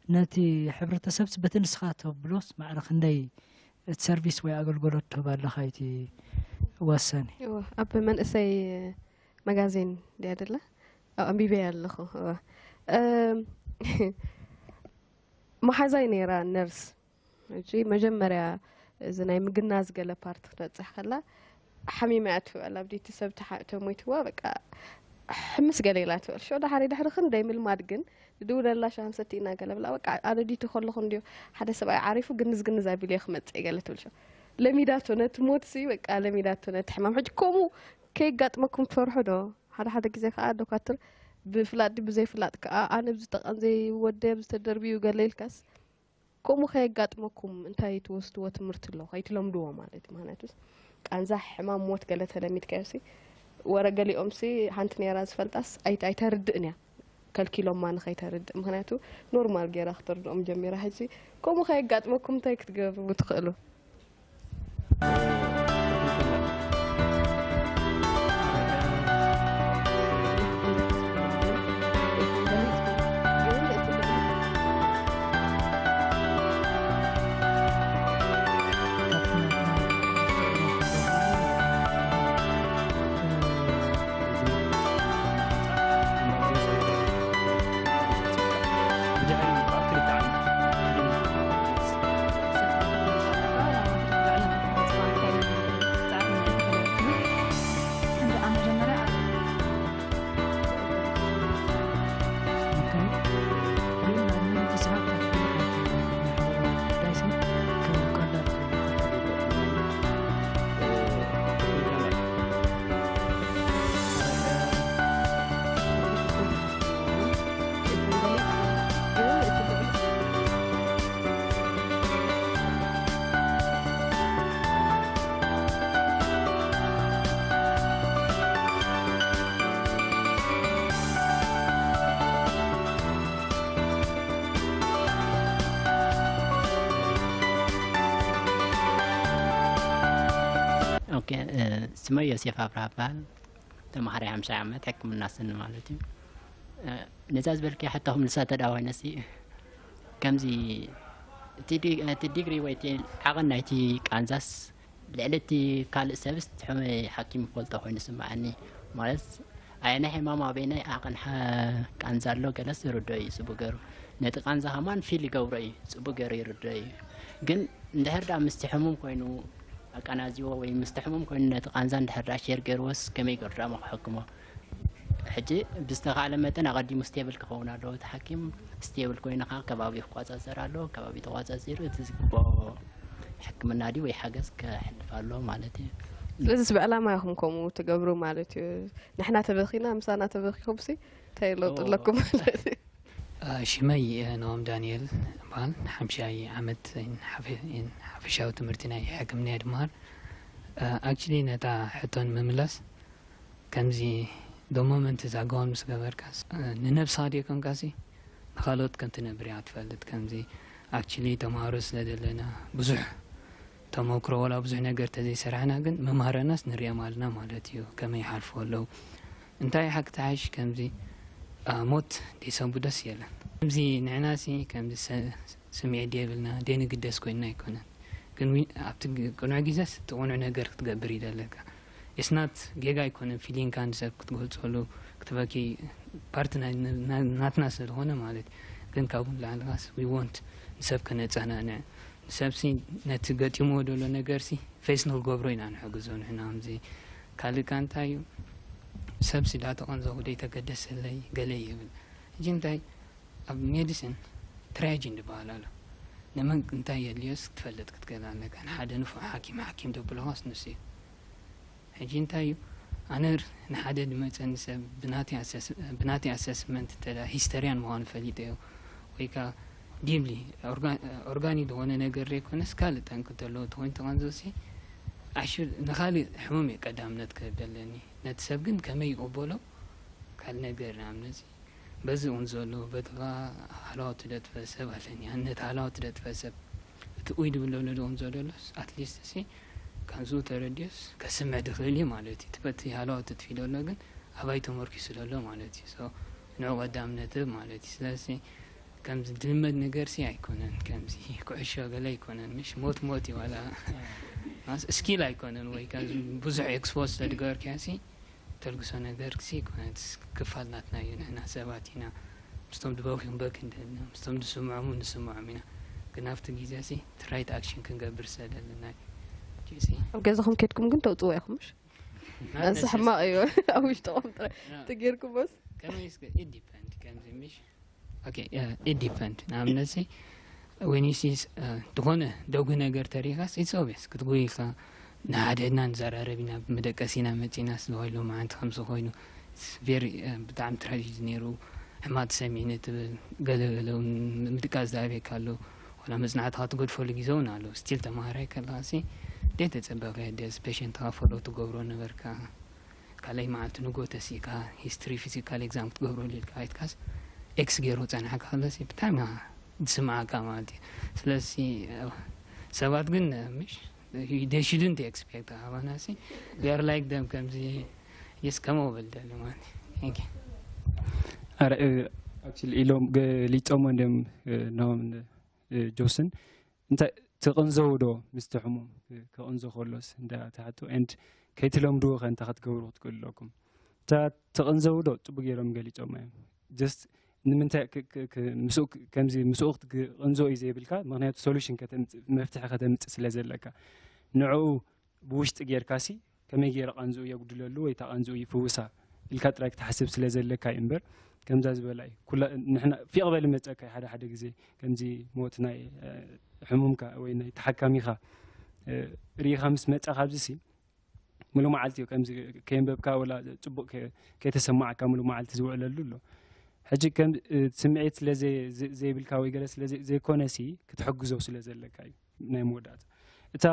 ነቲ ሕብረተሰብስ በቲ ንስኻ ተብሎስ ማዕረ ክንደይ እቲ ሰርቪስ ወይ ኣገልግሎት ትህብ ኣለኻ እዩ እቲ ወሳኒ። እወ፣ ኣብ መንእሰይ መጋዚን ድያ ደላ? ኣብ ኣንቢበያ ኣለኹ። እወ። እም፣ መሓዛይ ነይራ ነርስ። ሕጂ መጀመርያ እዚ ናይ ምግናዝ ገለ ፓርት ክትበጽሕ ከላ፣ ሓሚማ እያ ትውዕል። ኣብ ዲቲ ሰብ ተሓ-፣ ተሞይትዋ፣ በቃ፣ ሕምስ ገለ ኢላ ትውዕል። ሽዑ ደሓር ድሕሪ ክንደይ ምልማድ ግን፣ ዝድውለላ ሻሂ ንሰቲ ኢና ገለ ብላ፣ በቃ፣ ኣነ ዲቲ ከለኹ እንድዩ ሓደ ሰብኣይ ዓሪፉ፣ ግንዝ ግንዝ ኣቢለዮ ክመጽእ እየ ገለ ትብል። ሽዑ ለሚዳቶ ነቲ ሞትሲ፣ በቃ፣ ለሚዳቶ ነቲ ሕማም። ሕጂ ከምኡ ከየጋጥመኩም ትፈርሑ ዶ? ሓደ ሓደ ግዜ ከኣ ዶካትር ብፍላጥ ድዩ ብዘይፍላጥ ከኣ፣ ኣነ ብዝተቐን ዘይወደይ ብዝተደርብዩ ገለ ኢልካስ፣ ከምኡ ከየጋጥመኩም እንታይ ትወስድዎ ትምህርቲ ኣሎ? ከይትለምድዎ ማለት እዩ። ምኽንያቱስ ቃንዛ፣ ሕማም፣ ሞት ገለ ተለሚድካዮሲ፣ ወረ ገሊኦምሲ ሓንቲ ነይራ ዝፈልጣስ ኣይት-፣ ኣይተርድእን እያ። ከልኪሎማ ንኸይተርድእ። ምኽንያቱ ኖርማል ገይራ ክተርድኦም ጀሚራ። ሕጂ ከምኡ ከየጋጥመኩም እንታይ ክትገብሩ ትኽእሉ? ኦኬ፣ እ፣ ስመይ ዮሴፍ ኣብርሃ እበሃል። ተምሃራይ ሓምሻይ ዓመት ሕክምና ስኒ ማለት እዩ። እ፣ ነዛ ዝበልክያ ሕቶ ክምልሳ እንተ ደኣ ኮይነሲ፣ ከምዚ እቲ ዲ-፣ እቲ ዲግሪ ወይ እቲ ዓቐን ናይቲ ቃንዛስ ልዕሊ እቲ ካልእ ሰብስ እቲ ሕመ-፣ ሓኪም ይፈልጦ ኮይኑ ይስምዓኒ። ማለት ኣየናይ ሕማም ኣበየናይ ዓቐን ሓ-፣ ቃንዛ ኣሎ ገለስ ይርድኦ እዩ ጽቡቕ ገይሩ። ነቲ ቃንዛ ከማን ፊል ይገብሮ እዩ፣ ጽቡቕ ገይሩ ይርድኦ እዩ። ግን እንድሕር ደኣ ምስቲ ሕሙም ኮይኑ ኣቀናዚዎ ወይ ምስቲ ሕሙም ኮይኑ ነቲ ቃንዛ እንድሕር ደኣ ሼር ገይርዎስ ከመይ ገይሩ ደኣ እሞ ክሕክሞ? ሕጂ ብዝተኻእለ መጠን ኣቐዲሙ ስቴብል ክኸውን ኣለዎ እቲ ሓኪም። ስቴብል ኮይኑ ኸዓ ከባቢኡ ክቆጻጸር ኣለዎ። ከባቢኡ ተቆጻጺሩ እቲ ዝግብኦ ሕክምና ድዩ ወይ ሓገዝ ከሕልፍ ኣለዎ ማለት እዩ። ስለዚስ ብዕላማ ኢኹም ከምኡ ትገብሩ ማለት እዩ። ንሕና ተበኺና ምሳና ተበኺኹምሲ እንታይ ለውጢ እዎ። ኣለኩም ማለት እዩ? አ፣ ሽመይ፣ አ፣ ነኦም ዳንኤል እበሃል። ሓምሻይ ዓመት ሓፈ-፣ ሓፈሻዊ ትምህርቲ ናይ ሕክምና እየ ድመሃር። ኣክቹሊ ነታ ሕቶ ንምምላስ ከምዚ ዶ ሞመንት እዛ ጋውን ምስ ገበርካስ ንነብስኻ ዶ ይኮንካሲ ንኻልኦት ከም ትነብር እያ ትፈልጥ። ከምዚ ኣክቹሊ ተምሃሮ ስለ ዘለና ብዙሕ ተመክሮ ዋላ ብዙሕ ነገር ተዘይሰራሕና ግን መምሃረናስ ንሪኦም ኣለና ማለት እዩ። ከመይ ይሓልፎ ኣለዉ እንታይ ሓቂ ተሓሽ ከምዚ ሞት ደይሰንቡ ደስ የለን። ከምዚ ንሕናሲ ከምዚ ስምዒት ደየብልና ደይንግደስ ኮይንና ኣይኮነን። ግን ኣብቲ ቅኑዕ ግዜስ እቲ ቅኑዕ ነገር ክትገብር ይደለካ። እስናት ጌጋ ኣይኮነን ፊሊንካ ንሰብ ክትገልፀሉ ክትበኪ ፓርቲ ናትና ስለዝኾነ ማለት ግን ካብኡ ንላዕልኻስ we want ንሰብ ከነፀናንዕ ንሰብሲ ነቲ ገጢምዎ ዘሎ ነገርሲ ፌስ ንክገብሮ ኢና ንሕግዞ ንሕና ከምዚ ካልእ ካ እንታይ እዩ ሰብሲ ዳተቐንዘኹ ደይተገደሰለይ ገለ ይብል ሕጂ እንታይ ኣብ ሜዲሲን ትራያጂን ዝበሃል ኣሎ። ንመን እንታይ የድልዮስ ክትፈልጥ ክትክእል ኣለካ። ንሓደ ንፉዕ ሓኪም ሓኪም ደብልኻስ ንሱ እዩ። ሕጂ እንታይ እዩ ኣነ ንሓደ ዝመፀኒ ሰብ ብናተይ ኣሰስመንት እንተ ሂስተርያን ምዃኑ ፈሊጠዮ ወይ ከዓ ዲብሊ ኦርጋኒክ ዝኾነ ነገር ዘይኮነስ ካልእ ጠንቂ ዘለዎ ተኮይኑ ተቐንዘውሲ ኣሹ ንካልእ ሕሙም እዩ ቀዳምነት ክህብ ኣለኒ። ነቲ ሰብ ግን ከመይ ይቕበሎ ካልእ ነገር ንኣብነት በዚ እውን ዘሎ በጥቓ ሃለዋቱ ደጥፈ ሰብ ኣለኒ። ኣነት ሃለዋቱ ደጥፈ ሰብ እቲ ኡይ ድብል ዘሎ ድኦም ዘሎ ኣትሊስት ሲ ካብዚ ተረዲዮስ ከስምዕ ድኽእል እዩ ማለት እዩ። ትበቲ ሃለዋቱ ትፊ ዘሎ ግን ኣባይ ተመርኪሱ ዘሎ ማለት እዩ። ንዑ ቀዳምነት ማለት እዩ። ስለዚ ከምዚ ድልመድ ነገር ሲ ኣይኮነን። ከምዚ ኩዕሾ ገለ ኣይኮነን። ምሽ ሞት ሞት እዩ ዋላ ስኪል ኣይኮነን ወይ ብዙሕ ኤክስፖዝ ተድገበርካሲ ተልግሶ ነገር ክሲ ይኮነት ክፋል ናትና እዩ። ንሕና ሰባት ኢና ምስቶም ድበኪ ክንበኪ እንደልና ምስቶም ዝስምዖም ንስምዖም ኢና። ግን ኣብቲ ግዜ ሲ ትራይት ኣክሽን ክንገብር ስለደለና ሲ ኣብ ገዛኹም ኬድኩም ግን ተውፅዎ ኢኹም ምሽ እዚ ሕማቕ እዩ ኣብ ውሽጥኹም ጥራይ ተጌርኩሞስ ከመይ እስከ ኢት ዲፐንድ ከምዚ ምሽ ኦኬ ኢት ዲፐንድ ንኣብነት ሲ when you see ዝኾነ ደጉ ነገር ተሪኻስ it's obvious ክትጉይ ኢልካ ንሓድሕድና ንዘራረብ ኢና ብመደቀሲ ኢና መፂና ስለዋይ ሎማዓንቲ ከምዚ ኮይኑ very ብጣዕሚ ትራጀዲ ነይሩ ሕማቅ ተሰሚዕኒ ትብል ገለገለ ምድቃስ ዝሃበካ ኣሎ ዋላ መፅናዕትኻ ትገድፈሉ ግዜ እውን ኣሎ still ተምሃራይ ከለኻሲ ደይ ተፀበኸ ደስ ፔሸንትኻ ፎሎ ትገብሮ ነበርካ ካልኣይ መዓልቲ ንጎ ተሲእካ ሂስትሪ ፊዚካል ኤግዛም ክትገብረሉ ኢልካ ኣይትካስ ኤክስ ገይሩ ጸንሓካ ከለሲ ብጣዕሚ ዝስምዓካ ማለት እዩ። ስለዚ ሰባት ግን ምሽ they shouldn't expect ኣባና ሲ we are like them ከምዚ yes come over ደለ ማለት ኣረ actually ኢሎም ገሊጾሞ እንዲም ኖም ጆስን እንታይ ትቕንዘው ዶ ምስቲ ሕሙም ክቕንዞ ከሎስ እንዳ ተሓቱ and ከይትለምድዎ ከ እንታይ ክትገብሩ ክትክእሉ ኣለኩም እታ ትቕንዘው ዶ ጽቡቅ ገይሮም ገሊጾም እዮም just ንምንታይ ከምዚ ምስኡ ክትቕንዞ እዩ ዘይብልካ ምክንያቱ solution መፍትሒ ከተምጽእ ስለ ዘለካ ንዕኡ ብውሽጢ ጌርካሲ ከመይ ገይረ ቃንዝኡ የጉድለሉ ወይ እታ ቃንዝኡ ይፍውሳ ኢልካ ጥራይ ክትሓስብ ስለ ዘለካ እዩ እምበር ከምዛ ዝበላ እዩ ኩላ ንሕና ፊቕ በል መፀካ እዩ ሓደ ሓደ ግዜ ከምዚ ሞት ናይ ሕሙምካ ወይ ናይ ተሓካሚኻ ርኢኻ ምስ መፃ ካብዚ ሲ ሙሉ መዓልቲ እዩ ከምዚ ከየንበብካ ወላ ፅቡቅ ከይተሰማዓካ ሙሉ መዓልቲ ዝውዕለሉ ኣሎ ሕጂ ከም ስምዒት ስለ ዘይብልካ ወይ ገለ ስለ ዘይኮነ ሲ ክትሕግዞ ስለ ዘለካ እዩ ናይ መወዳእታ እታ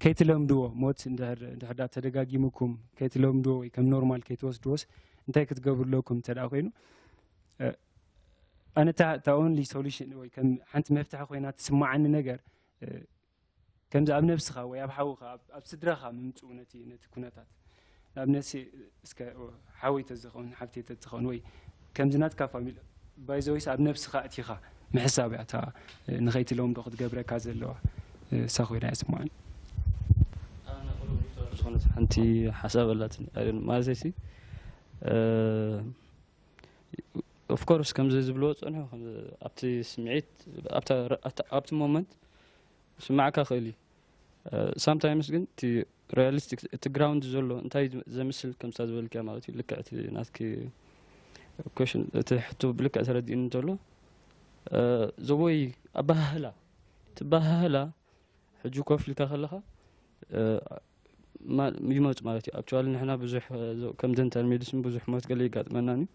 ከይትለምድዎ ሞት እንድሕር ዳ ተደጋጊሙኩም ከይትለምድዎ ወይ ከም ኖርማል ከይትወስድዎስ እንታይ ክትገብሩ ኣለኩም እንተ ደኣ ኮይኑ ኣነ እታ only solution ወይ ከም ሓንቲ መፍትሒ ኮይና ትስማዓኒ ነገር ከምዚ ኣብ ነብስኻ ወይ ኣብ ሓውኻ ኣብ ስድራኻ ምምፅኡ ነቲ ነቲ ኩነታት ንኣብነት እስከ ሓወይ ተዝኸውን ሓፍተይ ተዝኸውን ወይ ከምዚ ናትካ ፋሚሊ ባይዘወይስ ኣብ ነብስኻ እቲኻ ምሕሳብ እያ እታ ንኸይትለምዶ ክትገብረካ ዘለዋ እሳ ኮይና እያ ስምዓኒ ዝኾነት ሓንቲ ሓሳብ ኣላትኒ ማለት ሲ ኦፍኮርስ ከምዚ ዝብልዎ ፀንሑ ኣብቲ ስምዒት ኣብቲ ሞመንት ስማዕካ ክእል እዩ ሳምታይምስ ግን እቲ ሪያሊስቲክ እቲ ግራውንድ ዘሎ እንታይ ዘምስል ከምሳ ዝበልክያ ማለት እዩ ልክዕ እቲ ናትኪ ኮሽን እቲ ሕቶ ብልክዕ ተረዲእኒ እንተሎ ዘቦይ ኣባሃህላ ትባሃህላ ሕጂ ኮፍ ኢልካ ከለኻ ይመፁ ማለት እዩ ኣክቹዋሊ ንሕና ብዙሕ ከም ደንታል ሜዲሲን ብዙሕ ሞት ገለ ይጋጥመና እዩ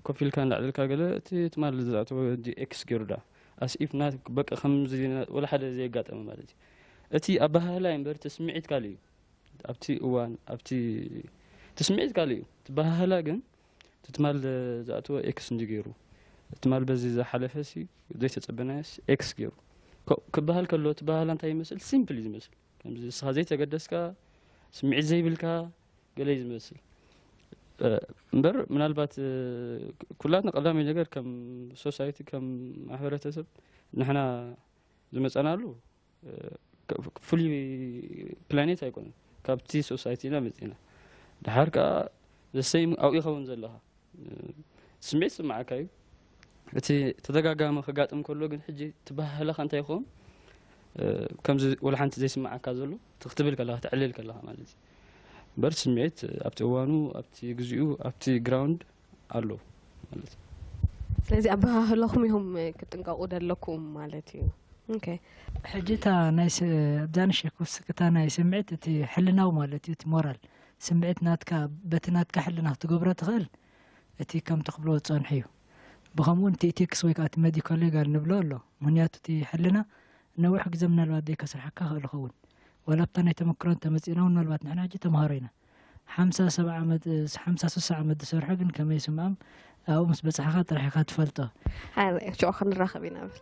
ኮፍ ኢልካ እንዳዕለልካ ገለ እቲ ትማል ዝኣተወ ኤክስ ገይሩ ዳ ኣስኢፍ ና በቃ ከምዚ ወላ ሓደ ዘየጋጠመ ማለት እዩ እቲ ኣበሃህላ እዩ እምበር እቲ ስምዒት ካልእ እዩ። ኣብቲ እዋን ኣብቲ እቲ ስምዒት ካልእ እዩ። እቲ ኣበሃህላ ግን እቲ ትማል ዝኣተወ ኤክስ እንዲ ገይሩ፣ እቲ ትማል በዚ ዝሓለፈ ሲ ዘይተጸበናዮስ ኤክስ ገይሩ ከ- ክበሃል ከሎ እቲ ኣበሃህላ እንታይ ይመስል? ሲምፕል እዩ ዝመስል። ከምዚ ንስኻ ዘይተገደስካ፣ ስምዒት ዘይብልካ፣ ገለ እዩ ዝመስል። እምበር ምናልባት ኩላትና ቀዳማይ ነገር ከም ሶሳይቲ፣ ከም ማሕበረተሰብ ንሕና ዝመጸናሉ ፍሉይ ፕላኔት ኣይኮነን። ካብቲ ሶሳይቲ ኢና መጺና። ድሓር ከኣ ዘሰይም ኣብኡ ይኸውን ዘለኻ። ስምዒት ስምዓካ እዩ። እቲ ተደጋጋሚ ክጋጥም ከሎ ግን ሕጂ እቲ ኣበሃህላኻ እንታይ ይኸውን? ከምዚ ወላ ሓንቲ ዘይስምዓካ ዘሎ እቲ ክትብል ከለኻ፣ ትዕልል ከለኻ ማለት እዩ። እምበር ስምዒት ኣብቲ እዋኑ፣ ኣብቲ ግዚኡ፣ ኣብቲ ግራውንድ ኣሎ ማለት እዩ። ስለዚ ኣበሃህላኹም ኢኹም ክትጥንቀቑ ዘለኩም ማለት እዩ። ኦኬ። ሕጂ እታ ናይ ስ- ኣብዛ ንሸኩስ እታ ናይ ስምዒት እቲ ሕልናዊ ማለት እዩ፣ እቲ ሞራል ስምዒት ናትካ በቲ ናትካ ሕልና ክትገብሮ ትኽእል፣ እቲ ከምቲ ክብሎ ዝጸንሑ እዩ። ብኸምኡ እውን እቲ ኢቲክስ ወይ ከዓ እቲ ሜዲኮ ሌጋል ንብሎ ኣሎ። ምኽንያቱ እቲ ሕልና ነዊሕ ግዜ ምናልባት ዘይከስርሓካ ክእል ይኸውን። ዋላ ኣብታ ናይ ተመክሮ እንተመጺእና እውን ምናልባት ንሕና ሕጂ ተምሃሮ ኢና። ሓምሳ ሰብዓ ዓመት፣ ሓምሳ ስሳ ዓመት ዝሰርሑ ግን ከመይ ስምዖም ኣብኡ ምስ በጻሕኻ ጥራሕ ኢኻ ትፈልጦ። ሓራይ ሽዑ ክንራኸብ ኢና ብል።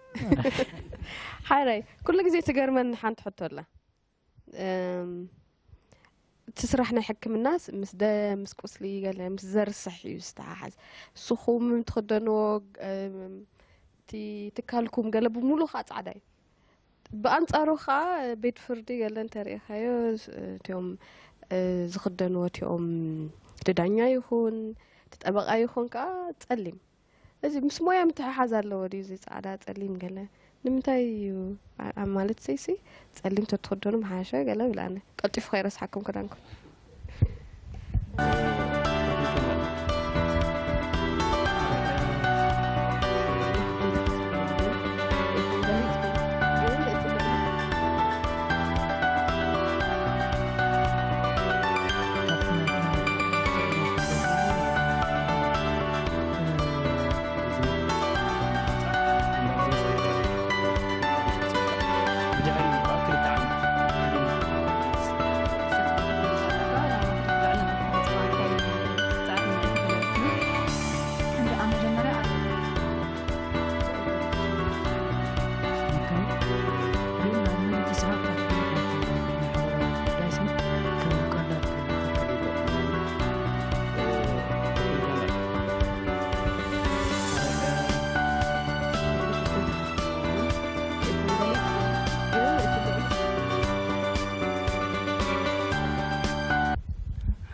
ሓራይ ኩሉ ግዜ ትገርመኒ ሓንቲ ሕቶ ኣላ። እም፣ እቲ ስራሕ ናይ ሕክምናስ ምስ ደም ምስ ቁስሊ ገለ ምስ ዘርስሕ እዩ ዝተሓሓዝ። ንስኹም ትኽደንዎ፣ እም፣ እቲ ትካልኩም ገለ ብምሉእ ከዓ ጻዕዳ እዩ። ብኣንጻሩ ከዓ ቤት ፍርዲ ገለ እንተሪእኻዮ፣ እቲኦም ዝኽደንዎ፣ እቲኦም እቲ ዳኛ ይኹን እቲ ጠበቓ ይኹን ከዓ ጸሊም። እዚ ምስ ሞያ ምትሕሓዝ ኣለዎ ድዩ? እዚ ጻዕዳ ጸሊም ገለ ንምንታይ እዩ? ኣ- ኣ- ማለት ሰይሲ ጸሊም ተትኽደኑ ምሓሸ ገለ ብላኒ። ቀልጢፉ ከይረስሓኩም ክዳንኩም።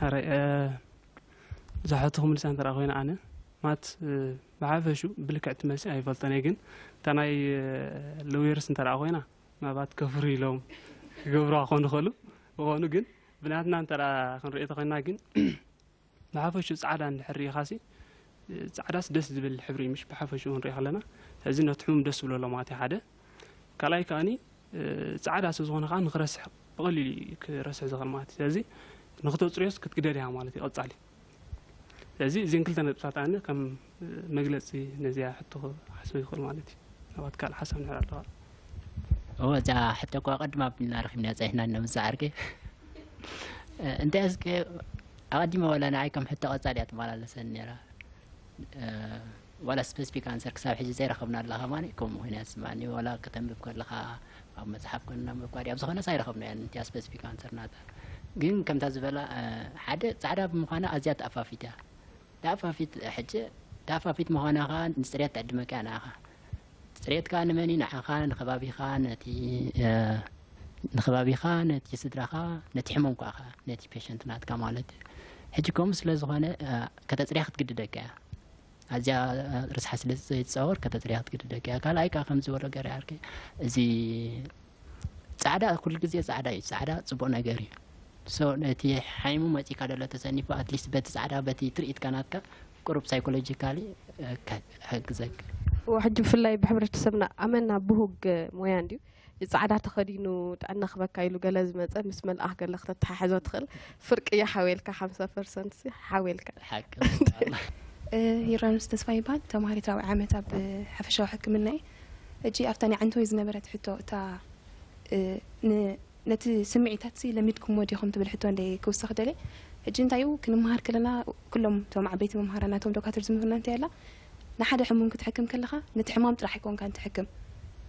ሕራይ፣ እ፣ ዝሓተኹ ምልሳ እንተ ደኣ ኮይነ ኣነ፣ ማለት፣ እ፣ ብሓፈሹ ብልክዕ እቲ መልሲ ኣይፈልጦን እየ፣ ግን እታ ናይ፣ እ፣ ሎየርስ እንተ ደኣ ኮይና፣ ምናልባት ከፍሩ ኢሎም ክገብሩዋ ክኾኑ ይኽእሉ። ብኾኑ ግን ብናትና እንተ ደኣ ክንሪኦ ተኾይንና ግን፣ ብሓፈሹ ጻዕዳ እንድሕር ርኢኻሲ፣ ጻዕዳስ ደስ ዝብል ሕብሪ እዩ፣ ምሽ ብሓፈሹ ክንርኢ ከለና። ስለዚ ነቲ ሕሙም ደስ ዝብሎ ኣሎ ማለት እዩ፣ ሓደ። ካልኣይ ከኣኒ፣ እ፣ ጻዕዳ ስለ ዝኾነ ከኣ ንኽረስሕ ብቐሊሉ እዩ ክረስሕ ዝኽእል ማለት እዩ። ስለዚ ንኽተጽርዮስ ክትግደድ ኢኻ ማለት እዩ ቀጻሊ። ስለዚ እዚን ክልተ ነጥብታት ኣነ ከም፣ እ፣ መግለጺ ነዚኣ ሕቶ ክሓስብ ይኽእል ማለት እዩ። ናባት ካልእ ሓሳብ እንድሕር ኣለካ። እወ፣ እዛ ሕቶ እኳ ቀድማ ኣቢልና ረኺብና ጸኒሕና ነምጽእ ዓርከይ። እ፣ እንታይ እስከ ኣቐዲመ ዋላ ንዓይ ከም ሕቶ ቀጻሊ እያ ትመላለሰኒ ነይራ። እ፣ ዋላ ስፐሲፊክ ኣንሰር ክሳብ ሕጂ ዘይረኸብና ኣለኻ ማለት ከምኡ ኮይና እያ ትስምዓኒ። ዋላ ከተንብብ ከለኻ ኣብ መጽሓፍ ኮንና መቋዲ ኣብ ዝኾነስ ኣይረኸብናያን እቲኣ ስፐሲፊክ ኣንሰር ናታ። ግን ከምታ ዝበላ፣ እ፣ ሓደ ጻዕዳ ብምዃና ኣዝያ ተኣፋፊት እያ። ተኣፋፊት ሕጂ ተኣፋፊት ምዃና ኸኣ ንጽሬት ትዕድመካ እያ ንዓኻ። ጽሬት ከኣ ንመን እዩ? ንዓኻ፣ ንኸባቢኻ፣ ነቲ፣ እ፣ ንኸባቢኻ፣ ነቲ ስድራኻ፣ ነቲ ሕሙም ከኣ ኸኣ፣ ነቲ ፔሸንት ናትካ ማለት እዩ። ሕጂ ከምኡ ስለ ዝኾነ፣ እ፣ ከተጽርያ ክትግድደካ እያ። ኣዝያ፣ እ፣ ርስሓ ስለ ዘይትጻወር ከተጽርያ ክትግድደካ እያ። ካልኣይ ከኣ ከም ዝበሎ ገርያ ዓርከይ፣ እዚ ጻዕዳ ኩሉ ግዜ ጻዕዳ እዩ። ጻዕዳ ጽቡቕ ነገር እዩ። ሶ ነቲ ሓይሙ መጺካ ደሎ ተሰኒፉ ኣትሊስት በቲ ጻዕዳ በቲ ትርኢትካ ናትካ ቁሩብ ሳይኮሎጂካሊ፣ እ፣ ከ- ከሕግዘካ። እወ፣ ሕጂ ብፍላይ ብሕብረተሰብና ኣመና ብሁግ ሞያ እንድዩ። ጻዕዳ ተኸዲኑ ጥዕና ክበካ ኢሉ ገለ ዝመጸ ምስ መልኣኽ ገለ ክተተሓሕዞ ትኽእል። ፍርቂ እያ ሓዌልካ ሓምሳ ፐርሰንት ሲ ሓዌልካ። ሓቂ። እ፣ ዮርዳኖስ ተስፋ ይበሃል። ተማሃሪት ራብዓይ ዓመት ኣብ ሓፈሻዊ ሕክምና እየ። ሕጂ ኣብታ ናይ ዓንተወይ ዝነበረት ሕቶ እታ፣ እ፣ ን- ነቲ ስምዒታት ሲ ለሚድኩሞ ዲኹም ትብል ሕቶ እንደ ክውስኽ ደለ። ሕጂ እንታይ እዩ ክንመሃር ከለና፣ ኩሎም እቶም ዓበይቲ መምሃራና፣ እቶም ዶካተር ዝምህሩና እንታይ ኣላ፣ ንሓደ ሕሙም ክትሕክም ከለኻ ነቲ ሕማም ጥራሕ ኣይኮንካን ትሕክም፣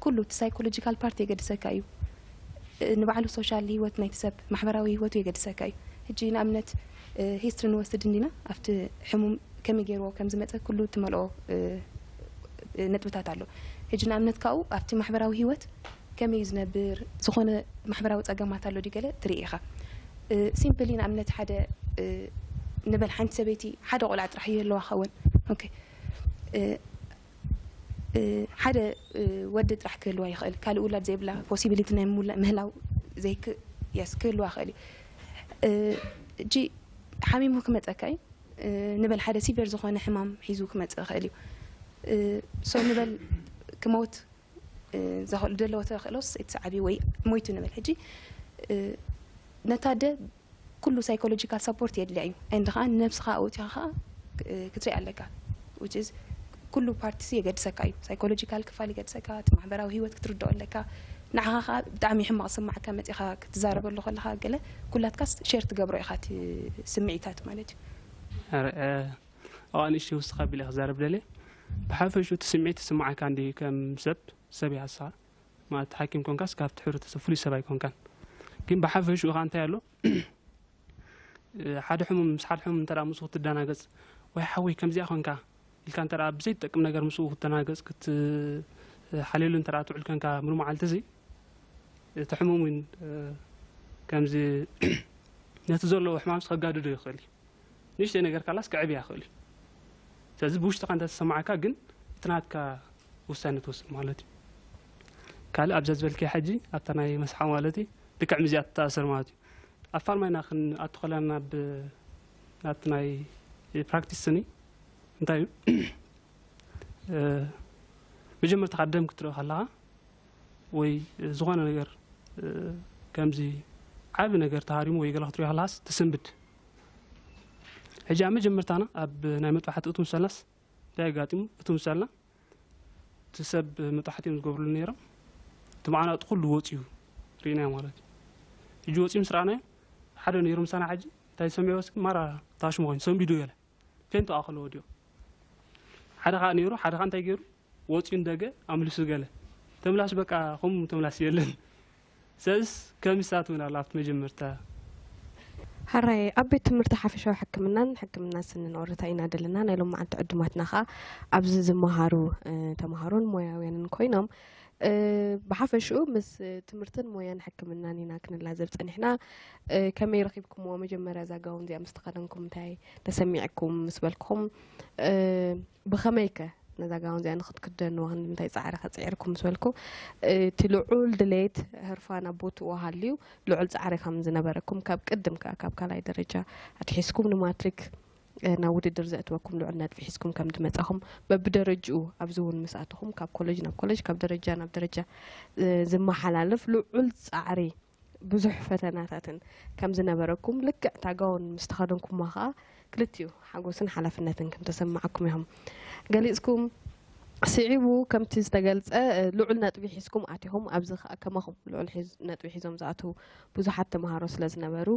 ኩሉ እቲ ሳይኮሎጂካል ፓርቲ የገድሰካ እዩ። ንባዕሉ ሶሻል ህይወት ናይቲ ሰብ፣ ማሕበራዊ ህይወቱ የገድሰካ እዩ። ሕጂ ንኣብነት ሂስትሪ ንወስድ እንዲና፣ ኣብቲ ሕሙም ከመይ ገይርዎ ከም ዝመፀ ኩሉ ትመልኦ ነጥብታት ኣሎ። ሕጂ ንኣብነት ካብኡ ኣብቲ ማሕበራዊ ህይወት ከመይ እዩ ዝነብር፣ ዝኾነ ማሕበራዊ ፀገማት ኣሎ ድዩ ገለ ትርኢ ኢኻ። ሲምፕሊ ንኣብነት ሓደ ንበል ሓንቲ ሰበይቲ ሓደ ቆልዓ ጥራሕ ይህልዋ ኸውን። ኦኬ፣ ሓደ ወዲ ጥራሕ ክህልዋ ይኽእል፣ ካልእ ውላድ ዘይብላ ፖሲቢሊቲ ናይ ምውላ- ምህላው ዘይክ የስ ክህልዋ ይኽእል እዩ። ሕጂ ሓሚሙ ክመፀካ እዩ። ንበል ሓደ ሲቨር ዝኾነ ሕማም ሒዙ ክመፅእ ይኽእል እዩ። ሶ ንበል ክመውት ዘኽእሉ ዘለዎ ተኽእሎስ እቲ ዓብዪ ወይ ሞይቱ ንበል። ሕጂ ነታ ኣደ ኩሉ ሳይኮሎጂካል ሰፖርት የድልያ እዩ። And ኸዓ ንነብስኻ ኣውፂኻ ኸዓ ክትሪኣ ኣለካ። Which is ኩሉ ፓርትሲ የገድሰካ እዩ። ሳይኮሎጂካል ክፋል ይገድሰካ፣ እቲ ማሕበራዊ ህይወት ክትርድኦ ኣለካ። ንዓኻ ኸዓ ብጣዕሚ ሕማቕ ስማዕካ መፂኻ ክትዛረበሉ ከለኻ ገለ ኩላትካስ ሼር ትገብሮ ኢኻ እቲ ስምዒታት ማለት እዩ። ኣቐንሽቲ ውስኻ ቢለ ክዛረብ ደልየ። ብሓፈሹ እቲ ስምዒት ዝስምዓካ እንዲ ከም ሰብ ሰብ ይሃስኻ ማለት ሓኪም ኮንካስ ካብቲ ሕብረተሰብ ፍሉይ ሰብ ኣይኮንካን። ግን ብሓፈሹ እኻ እንታይ ኣሎ ሓደ ሕሙም ምስ ሓደ ሕሙም እንተ ምስ ክትደናገጽ ወይ ሓወይ ከምዚኣ ኮንካ ኢልካ እንተ ብዘይትጠቅም ነገር ምስኡ ክትደናገጽ ክትሓልየሉ እንተ ትውዕል ኮንካ ምሉ መዓልቲ እዚ እቲ ሕሙም እውን ከምዚ ነቲ ዘለዎ ሕማምስ ከጋድዶ ይኽእል እዩ። ንእሽተይ ነገር ካላስ ክዕብያ ይኽእል እዩ። ስለዚ ብውሽጥኻ እንተ ተሰማዓካ ግን እቲ ናትካ ውሳነ ትወስድ ማለት እዩ። ካልእ ኣብዛ ዝበልክያ ሕጂ ኣብታ ናይ መስሓ ማለት እዩ ልክዕ ምዚኣ ትተኣሰር ማለት እዩ። ኣብ ፋርማይና ክንኣቱ ከለና ናብ ናብቲ ናይ ፕራክቲስ ስኒ እንታይ እዩ መጀመርታ ካብ ደም ክትርኢ ከለኻ ወይ ዝኾነ ነገር ከምዚ ዓቢ ነገር ተሃሪሙ ወይ ገለ ክትሪኦ ከለኻስ ትስንብድ። ሕጂ ኣብ መጀመርታና ኣብ ናይ መጥባሕቲ እቱ ምሰልናስ እንታይ ኣጋጢሙ እቱ ምሰልና እቲ ሰብ መጥባሕቲ እዮም ዝገብርሉ ነይሮም። እቲ መዓናጡ ኩሉ ወፂኡ ርኢናዮ ማለት እዩ። ሕጂ ወፂኡ ምስ ረኣናዮ ሓደ ነይሩ ምሳና ሕጂ እንታይ ዝሰምዕዎ እስኪ ማራ ታሽሙ ኮይኑ ሰንቢዱ ገለ ፌንቶ ኣኸሎ ወዲቑ ሓደ ከዓ ነይሩ ሓደ ከዓ እንታይ ገይሩ ወፂኡ እንደገ ኣምልሱ ገለ ተምላሽ በቃ ከምኡ ተምላሽ የለን። ሰስ ከም ይሳትውን ኣሎ ኣብቲ መጀመርታ ሕራይ ኣብ ቤት ትምህርቲ ሓፈሻዊ ሕክምናን ሕክምና ስንን ኦረታ ኢና ደለና ናይ ሎማዓንቲ ዕዱማትና ከዓ ኣብዚ ዝመሃሩ ተምሃሮን ሞያውያንን ኮይኖም ብሓፈሽኡ ምስ ትምህርትን ሞያን ሕክምናን ኢና ክንላዘብ ፀኒሕና ከመይ ረኪብኩምዎ መጀመርያ እዛ ጋውን እዚኣ ምስ ተኸደንኩም እንታይ ተሰሚዕኩም ምስ በልኩም ብኸመይ ከ ነዛ ጋውን እዚኣ ንክትክደንዋ ክንዲ እንታይ ፃዕሪ ከፅዒርኩም ምስ በልኩ እቲ ልዑል ድሌት ህርፋን ኣብ ቦትኡ ሃልዩ ልዑል ፃዕሪ ከም ዝነበረኩም ካብ ቅድም ከዓ ካብ ካልኣይ ደረጃ ኣትሒዝኩም ንማትሪክ ናብ ውድድር ዘእትወኩም ልዑል ነጥቢ ሒዝኩም ከም ዝመፃኹም በብደረጅኡ ኣብዚ እውን ምስ ኣተኹም ካብ ኮሌጅ ናብ ኮሌጅ ካብ ደረጃ ናብ ደረጃ ዝመሓላለፍ ልዑል ፃዕሪ ብዙሕ ፈተናታትን ከም ዝነበረኩም ልክዕ እታ ጋውን ምስ ተኸደንኩማ ከዓ ክልቲኡ ሓጎስን ሓላፍነትን ከም ተሰማዓኩም ኢኹም ገሊፅኩም። ስዒቡ ከምቲ ዝተገልፀ ልዑል ነጥቢ ሒዝኩም ኣቲኹም። ኣብዚ ከዓ ከማኹም ልዑል ነጥቢ ሒዞም ዝኣተዉ ብዙሓት ተምሃሮ ስለ ዝነበሩ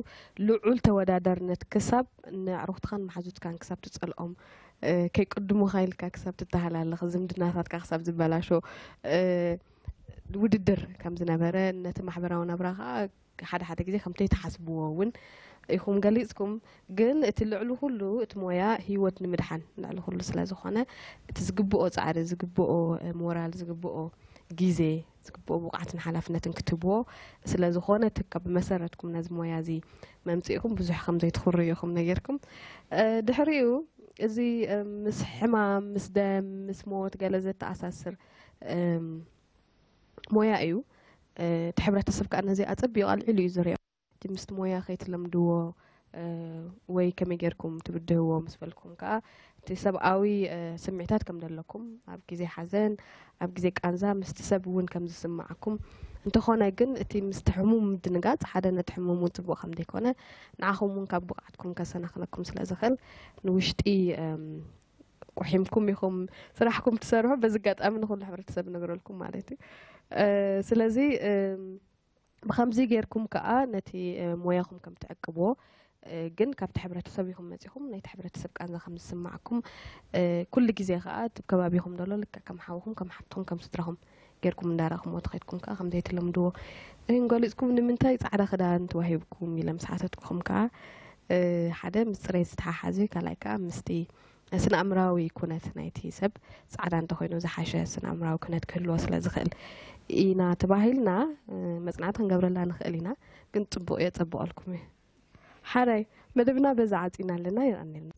ልዑል ተወዳዳርነት ክሳብ ንኣዕሩኽትኻን መሓዙትካን ክሳብ ትፀልኦም ከይቅድሙኻ ኢልካ ክሳብ ትተሃላለኽ ዝምድናታትካ ክሳብ ዝበላሾ ውድድር ከም ዝነበረ ነቲ ማሕበራዊ ናብራ ከዓ ሓደ ሓደ ግዜ ከምተይ ትሓስብዎ እውን ኢኹም ገሊፅኩም። ግን እቲ ልዕሊ ኩሉ እቲ ሞያ ህይወት ንምድሓን ልዕሊ ኩሉ ስለ ዝኾነ እቲ ዝግብኦ ፃዕሪ ዝግብኦ ሞራል ዝግብኦ ግዜ ዝግብኦ ብቕዓትን ሓላፍነትን ክትህብዎ ስለ ዝኾነ ትካ ብመሰረትኩም ነዚ ሞያ እዚ መምፅእኩም ብዙሕ ከም ዘይትኽሩ ኢኹም ነጌርኩም። ድሕሪኡ እዚ ምስ ሕማም ምስ ደም ምስ ሞት ገለ ዘተኣሳስር ሞያ እዩ። እቲ ሕብረተሰብ ከዓ ነዚ ኣፀቢቑ ኣልዒሉ እዩ ዝሪኦ። ምስቲ ሞያ ከይትለምድዎ ወይ ከመይ ጌርኩም ትብድህዎ ምስ በልኩም ከዓ እቲ ሰብኣዊ ስምዒታት ከም ዘለኩም ኣብ ግዜ ሓዘን ኣብ ግዜ ቃንዛ ምስቲ ሰብ እውን ከም ዝስማዓኩም እንተኾነ ግን እቲ ምስቲ ሕሙም ምድንጋፅ ሓደ ነቲ ሕሙም እውን ፅቡቕ ከም ዘይኮነ ንዓኹም እውን ካብ ብቕዓትኩም ከሰናኽለኩም ስለ ዝኽእል ንውሽጢ ቁሒምኩም ኢኹም ስራሕኩም ትሰርሑ በዚ ኣጋጣሚ ንኩሉ ሕብረተሰብ ነግረልኩም ማለት እዩ ስለዚ ብኸምዚ ጌርኩም ከኣ ነቲ ሞያኹም ከም ትዕቅብዎ፣ ግን ካብቲ ሕብረተሰብ ኢኹም መጺኹም፣ ናይቲ ሕብረተሰብ ቃንዛ ከም ዝስማዕኩም፣ ኩሉ ግዜ ከኣ እቲ ከባቢኹም ዘሎ ልክዕ ከም ሓውኹም ከም ሓፍትኹም ከም ስድራኹም ጌርኩም እንዳረእኹምዎ ተኸድኩም ከኣ ከም ዘይትለምድዎ፣ ግን ገሊጽኩም ንምንታይ ጻዕዳ ክዳን ተዋሂብኩም ኢለ ምስ ሓተትኩኹም ከኣ፣ ሓደ ምስ ጽሬት ዝተሓሓዘ፣ ካልኣይ ከኣ ምስቲ ስነ ኣእምራዊ ኩነት ናይቲ ሰብ ጻዕዳ እንተኾይኑ ዝሓሸ ስነ ኣእምራዊ ኩነት ክህልዎ ስለ ዝኽእል ኢና ተባሂልና፣ መጽናዕቲ ክንገብረላ ንኽእል ኢና። ግን ጽቡቕ የጸብቐልኩም እዩ። ሓራይ መደብና በዛ ዓጺና ኣለና። የቐንየልና።